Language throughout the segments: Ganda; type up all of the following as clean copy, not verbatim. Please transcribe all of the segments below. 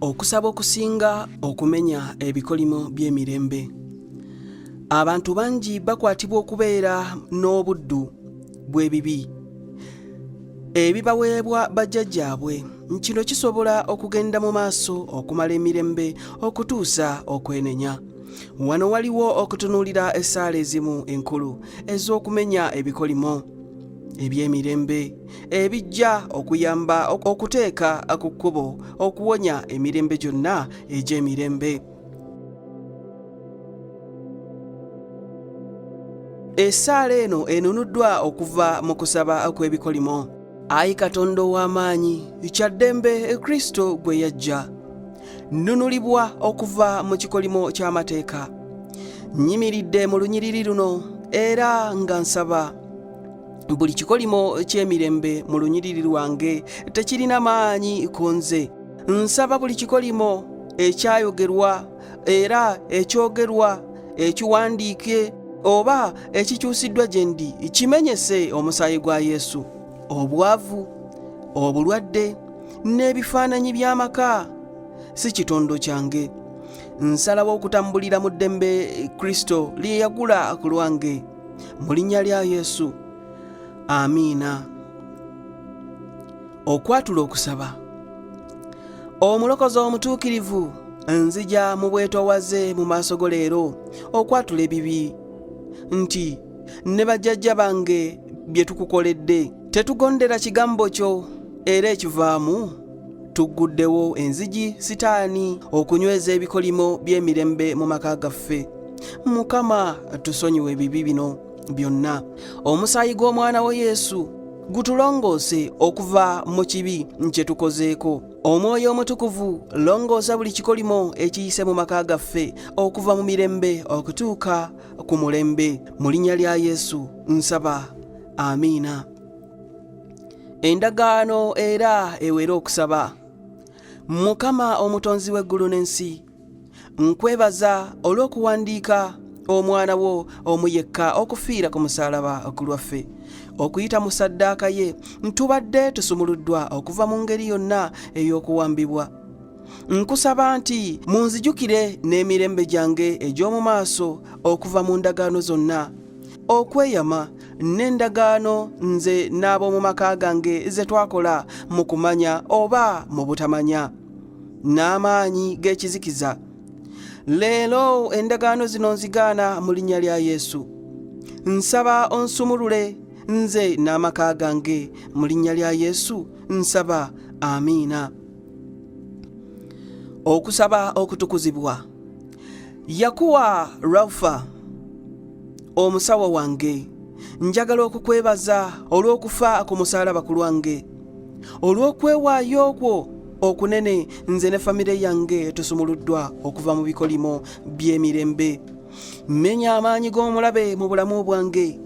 Okusaba okusinga okumenya ebikolimo by'emirembe. Abantu bangi bakwatibwa okubeera n'obuddu bw'ebibi ebibaweebwa bajjajjaabwe. Kino kisobola okugenda mu maaso okumala emirembe okutuusa okwenenya. Wano waliwo okutunuulira essaala ezimu enkulu ez'okumenya ebikolimo eby'emirembe ebijja okuyamba okuteeka ku kkubo okuwonya emirembe gyonna egy'emirembe. Essaala eno enunuddwa okuva mu kusaba kw'ebikolimo. Ayi Katonda ow'amaanyi, kya ddembe Kristo gwe yajja. Nnunulibwa okuva mu kikolimo ky'amateeka. Nnyimiridde mu lunyiriri luno era nga nsaba buli kikolimo ky'emirembe mu lunyiriri lwange tekirina maanyi ku nze. Nsaba buli kikolimo ekyayogerwa era ekyogerwa ekiwandiike oba ekikyusiddwa gye ndi kimenyese omusaayi gwa Yesu. Obwavu, obulwadde n'ebifaananyi by'amaka si kitondo kyange. Nsalawo okutambulira mu ddembe Kristo lye yagula ku lwange. Mu linnya lya Yesu, amiina. Okwatula okusaba. Omulokozi omutuukirivu, nzija mu bwetoowaze mu maaso go leero okwatula ebibi nti ne bajjajja bange bye tukukoledde. Tetugondera kigambo kyo era ekivaamu tugguddewo enzigi sitaani okunyweza ebikolimo by'emirembe mu maka gaffe. Mukama, tusonyiwe ebibi bino byonna. Omusaayi gw'omwana wo Yesu gutulongoose okuva mu kibi kye tukozeeko. Omwoyo Omutukuvu, longoosa buli kikolimo ekiyise mu maka gaffe okuva mu mirembe okutuuka ku mulembe. Mu linnya lya Yesu nsaba, amiina. Endagaano era ewere okusaba. Mukama Omutonzi w'eggulu n'ensi, Nkwebaza olw'okuwandiika omwana wo omu yekka okufiira ku musaalaba ku lwaffe. Okuyita mu ssaddaaka ye, tubadde tusumuluddwa okuva mu ngeri yonna ey'okuwambibwa. Nkusaba nti munzijukire n'emirembe gyange egy'omu maaso okuva mu ndagaano zonna, okweyama n'endagaano nze n'ab'omu maka gange ze twakola mu kumanya oba mu butamanya. n'amaanyi g'ekizikiza. Leero endagaano zino nzigaana mu linnya lya Yesu. Nsaba onsumulule nze n'amaka gange mu linnya lya Yesu nsaba, amiina. Okusaba okutukuzibwa. Yakuwa Rafa, omusawo wange, njagala okukwebaza olw'okufa ku musaalaba ku lwange. Olw'okwewaayo kwo okunene, nze ne famire yange tusumuluddwa okuva mu bikolimo by'emirembe. Mmenya amaanyi g'omulabe mu bulamu bwange.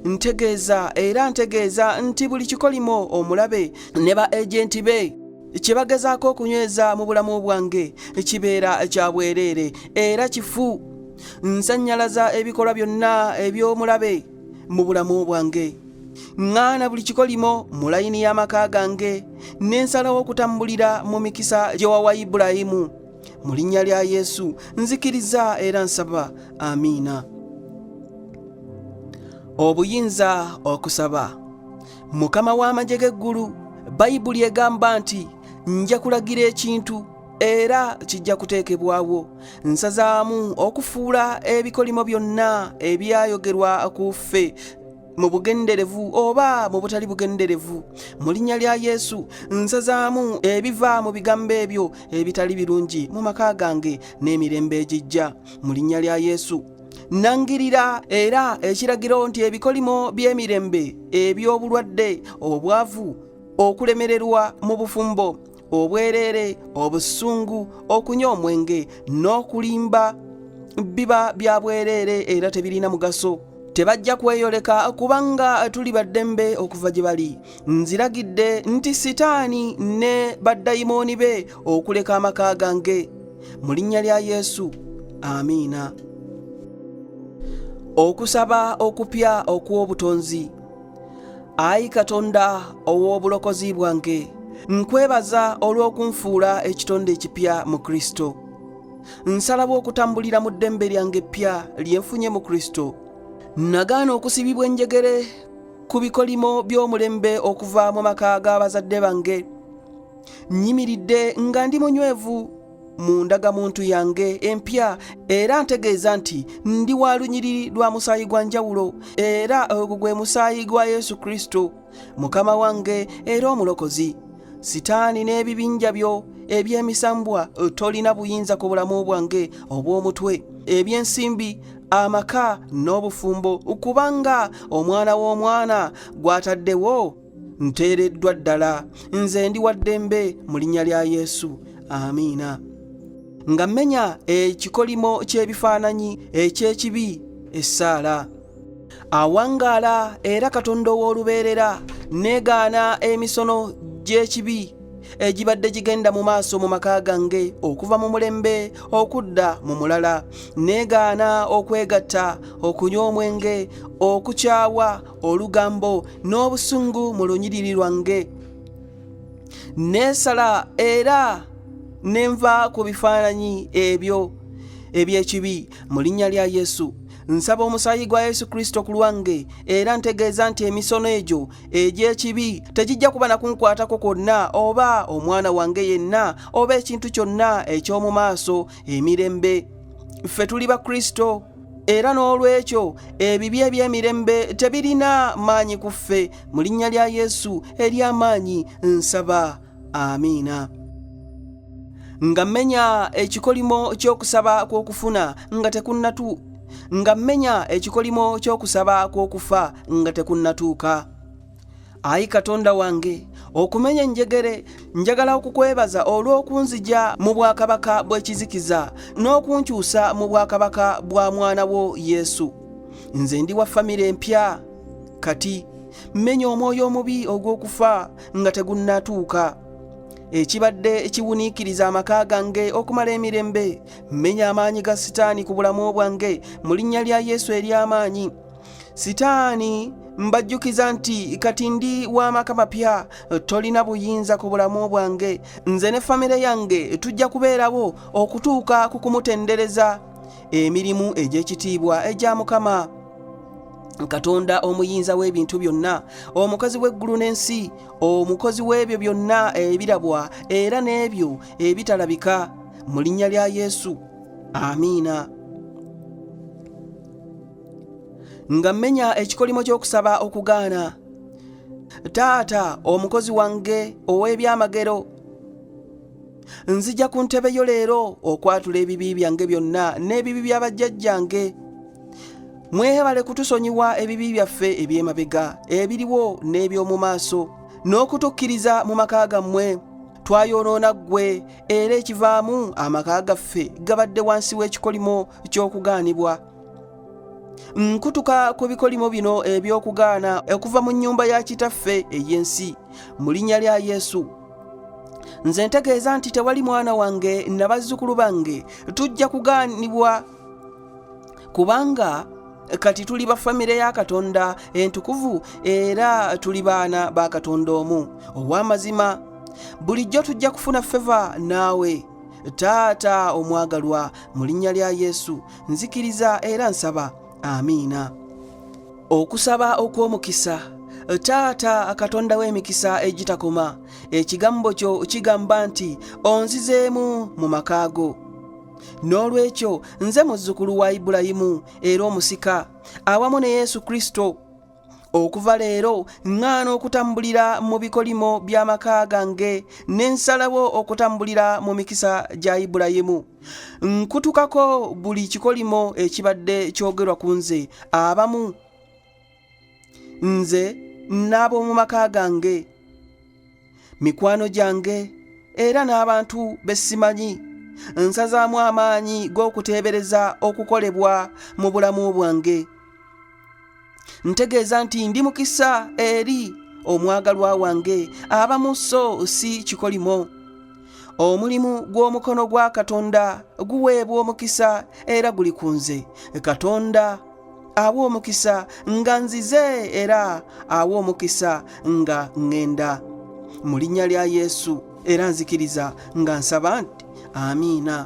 Ntegeeza era ntegeeza nti buli kikolimo omulabe ne ba ejenti be kye bagezaako okunyweza mu bulamu bwange kibeera kya bwereere era kifu. Nsannyalaza ebikolwa byonna eby'omulabe mu bulamu bwange. ŋŋaana buli kikolimo mu layini y'amaka gange ne nsalawo okutambulira mu mikisa gye wawa Ibulayimu. Mu linnya lya Yesu nzikiriza era nsaba, amiina. Obuyinza okusaba. Mukama w'amagye g'eggulu, Bayibuli egamba nti nja kulagira ekintu era kijja kuteekebwawo. Nsazaamu okufuula ebikolimo byonna ebyayogerwa ku ffe mu bugenderevu oba mu butali bugenderevu. Mu linnya lya Yesu nsazaamu ebiva mu bigambo ebyo ebitali birungi mu maka gange n'emirembe egijja. Mu linnya lya Yesu nangirira era ekiragiro nti ebikolimo by'emirembe eby'obulwadde, obwavu, okulemererwa mu bufumbo, obwereere, obusungu, okunywa omwenge n'okulimba biba bya bwereere era tebirina mugaso. Tebajja kweyoleka kubanga tuli ba ddembe okuva gye bali. Nziragidde nti Sitaani ne baddayimooni be okuleka amaka gange. Mu linnya lya Yesu, amiina. Okusaba okupya okw'obutonzi. Ayi Katonda ow'obulokozi bwange, Nkwebaza olw'okunfuula ekitonde ekipya mu Kristo. Nsalawo okutambulira mu ddembe lyange eppya lye nfunye mu Kristo. Nagaana okusibibwa enjegere ku bikolimo by'omulembe okuva mu maka g'abazadde bange. Nnyimiridde nga ndi munywevu mu ndagamuntu yange empya era ntegeeza nti ndi wa lunyiriri lwa musaayi gwa njawulo era ogwo gwe musaayi gwa Yesu Kristo, Mukama wange era Omulokozi. Sitaani n'ebibinja byo eby'emisambwa tolina buyinza ku bulamu bwange obw'omutwe, eby'ensimbi, amaka n'obufumbo, kubanga omwana w'omwana gw'ataddewo nteereddwa ddala. Nze ndi wa ddembe mu linnya lya Yesu. Amiina. Nga mmenya ekikolimo ky'ebifaananyi eky'ekibi, essaala. Awangaala era Katonda ow'olubeerera, neegaana emisono gy'ekibi egibadde gigenda mu maaso mu maka gange okuva mu mulembe okudda mu mulala. Neegaana okwegatta, okunywa omwenge, okukyawa, olugambo n'obusungu mu lunyiriri lwange. Neesala era ne nva ku bifaananyi ebyo eby'ekibi mu linnya lya Yesu. Nsaba omusaayi gwa Yesu Kristo ku lwange era ntegeeza nti emisono egyo egy'ekibi tegijja kuba na kunkwatako kwonna oba omwana wange yenna oba ekintu kyonna eky'omu maaso emirembe. Ffe tuli ba Kristo era n'olwekyo ebibi eby'emirembe tebirina maanyi ku ffe. Mu linnya lya Yesu ery'amaanyi nsaba, amiina. Nga mmenya ekikolimo ky'okusaba kw'okufuna nga tekunnatu nga mmenya ekikolimo ky'okusaba kw'okufa nga tekunnatuuka. Ayi Katonda wange, okumenya enjegere, njagala okukwebaza olw'okunzigya mu bwakabaka bw'ekizikiza n'okunkyusa mu bwakabaka bwa mwana wo Yesu. Nze ndi wa famire empya kati. Mmenya omwoyo omubi ogw'okufa nga tegunnatuuka, ekibadde kiwuniikiriza amaka gange okumala emirembe. Mmenya amaanyi ga Sitaani ku bulamu bwange mu linnya lya Yesu ery'amaanyi. Sitaani, mbajjukiza nti kati ndi w'amaka mapya, tolina buyinza ku bulamu bwange. Nze ne famire yange tujja kubeerawo okutuuka ku kumutendereza emirimu egy'ekitiibwa egya Mukama Katonda omuyinza w'ebintu byonna, omukozi w'eggulu n'ensi, omukozi w'ebyo byonna ebirabwa era n'ebyo ebitalabika, mu linnya lya Yesu, amiina. Nga mmenya ekikolimo ky'okusaba okugaana, Taata omukozi wange ow'ebyamagero, nzija ku ntebe yo leero okwatula ebibi byange byonna n'ebibi bya bajjajjange. Mwebale kutusonyiwa ebibi byaffe eby'emabega, ebiriwo n'eby'omu maaso, n'okutukkiriza mu maka gammwe. Twayonoona ggwe, era ekivaamu amaka gaffe gabadde wansi w'ekikolimo ky'okugaanibwa. Nkutuka ku bikolimo bino eby'okugaana okuva mu nnyumba ya kitaffe ey'ensi mu linnya lya Yesu. Nze ntegeeza nti tewali mwana wange na bazzukulu bange tujja kugaanibwa, kubanga kati tuli ba famire ya Katonda entukuvu era tuli baana ba Katonda omu ow'amazima. Bulijjo tujja kufuna feva naawe, Taata omwagalwa, mu linnya lya Yesu nzikiriza era nsaba, amiina. Okusaba okw'omukisa. Taata Katonda w'emikisa egitakoma, ekigambo kyo kigamba nti onzizeemu mu maka go. N'olwekyo nze muzzukulu wa Ibulayimu era omusika awamu ne Yesu Kristo. Okuva leero ŋŋaana okutambulira mu bikolimo by'amaka gange ne nsalawo okutambulira mu mikisa gya Ibulayimu. Nkutukako buli kikolimo ekibadde kyogerwa ku nze abamu, nze n'ab'omu maka gange, mikwano gyange era n'abantu be simanyi. Nsazaamu amaanyi g'okuteebereza okukolebwa mu bulamu bwange. Ntegeeza nti ndi mukisa eri omwagalwa wange abamu, so si kikolimo. Omulimu gw'omukono gwa Katonda guweebwa omukisa era guli ku nze. Katonda awa omukisa nga nzize era awa omukisa nga ŋŋenda. Mu linnya lya Yesu, era nzikiriza nga nsaba nti amiina.